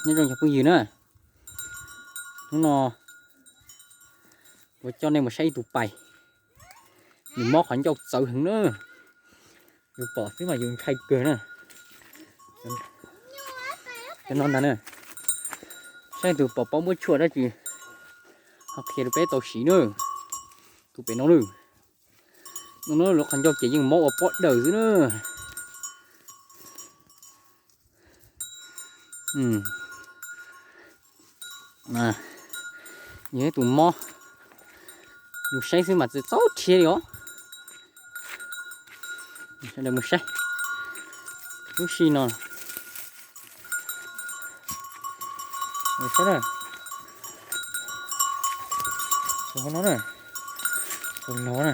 Nyob zoo cov phooj ywg na, hnub no kuv coj nej mus saib ib tug pais, nws mob qhov ncauj txawv heev na. Yus pom xwb mas yus ntshai kawg na. Cov no ntag na, saib tus pom paub muab tshuaj dab tsi ho qhia rau peb tau siv na. Tus pem no na, no lawv qhov ncauj ces yeej mob ua pob daws xwb na. Yog ib tus mob, yus saib xwb mas txaus rhiab li os. Sawv daws mus saib lub sij no. Saib na, tus hauv no na, tus laug na.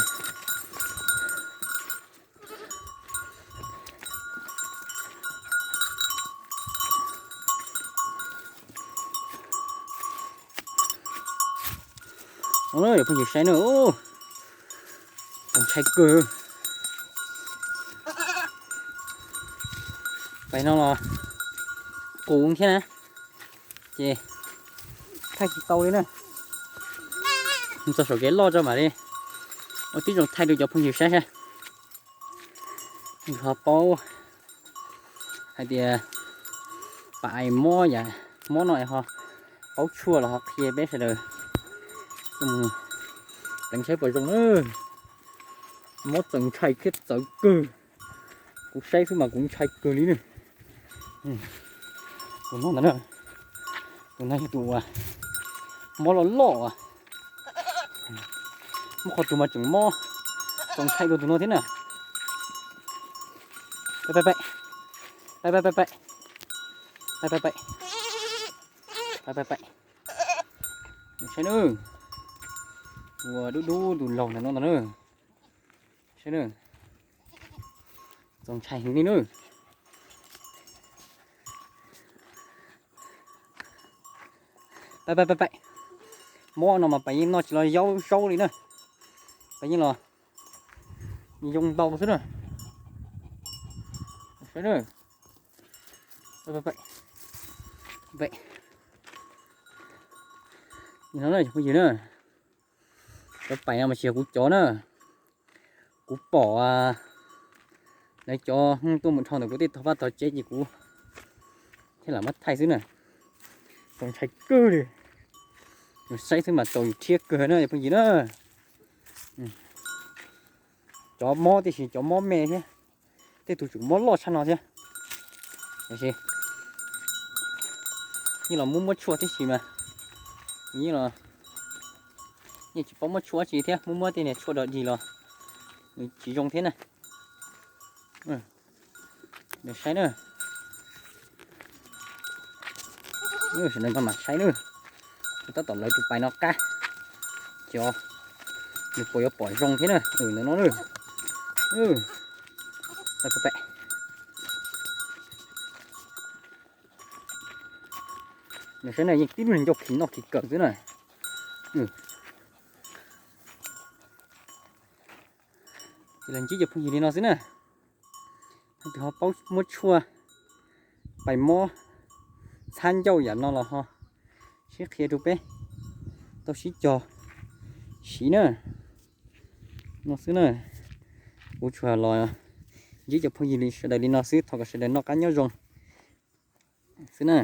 Yog phooj ywg saib na, txaus ntshai kawg. Pais no los qus thiab na, ces thaij tsis tau li na. Mus txog saum kev loj tso mam li ua tib zoo thaij rau cov phooj ywg saib saib. Ho paub hais tias pais mob yam mob no es ho paub tshuaj los ho qhia peb sawv daws coj mus pleev saib puas zoo na. Mob txaus ntshai thiab txawv kawg. Kuv saib xwb mas kuv ntshai kawg li na. Tus no ntag na, tus no yog tus uas mob loj loj as. Muaj qhov tus mas tseem mob txaus ntshai dua tus no thiab na. Pais, pais, pais, pais, pais, pais, pais, pais, pais, pais, pais, pais. Saib na, ua dub dub tus laug ntawm no ntag na. Saib na, txaus ntshai heev li na. Pais, pais, pais, pais. Mob no mas pais yeej noj tsis los zaub zaub li na. Pais yeej los yoo ntau xwb na. Saib na. Pais, pais, pais. Pais. Nim no na cov phooj ywg na, cov pais no mas tsis yog kuv cov na. Kuv pom lawv cov tuaj mus dhau ntawm kuv tej tog vaj tog tsev ces kuv thiaj lam muab thaij xwb na. Txaus ntshai kawg li. Yus saib xwb mas txaus yus rhiab kawg na cov phooj ywg na. Cov mob tib si, cov mob me thiab, tej tus tseem mob loj tshaj no thiab. Tiam sis yeej los muab muab tshuaj tib si mas, yeej los yeej tsis paub muab tshuaj dab tsi thiab, muab muab tej niag tshuaj dog dig los nws tsis zoo thiab na. Saib na, sawv daws no mam saib na, tab tom lawv tus pais no qab, cov nws puas yuav pom zoo thiab na. Ntawm no na, pais, pais, pais. Saib na, yeej tib lub ncauj khi noj khi kawm xwb na. Ces los ntsib cov phooj ywg li no xwb na. Tus ho paub muab tshuaj pais mob txhab ncauj yam no los ho sib qhia rau peb tau sib cog siv na. No xwb na, kuv tsuas los ntsib cov phooj ywg li sawv daws li no xwb, thov kom sawv daws noj qab nyob zoo xwb na.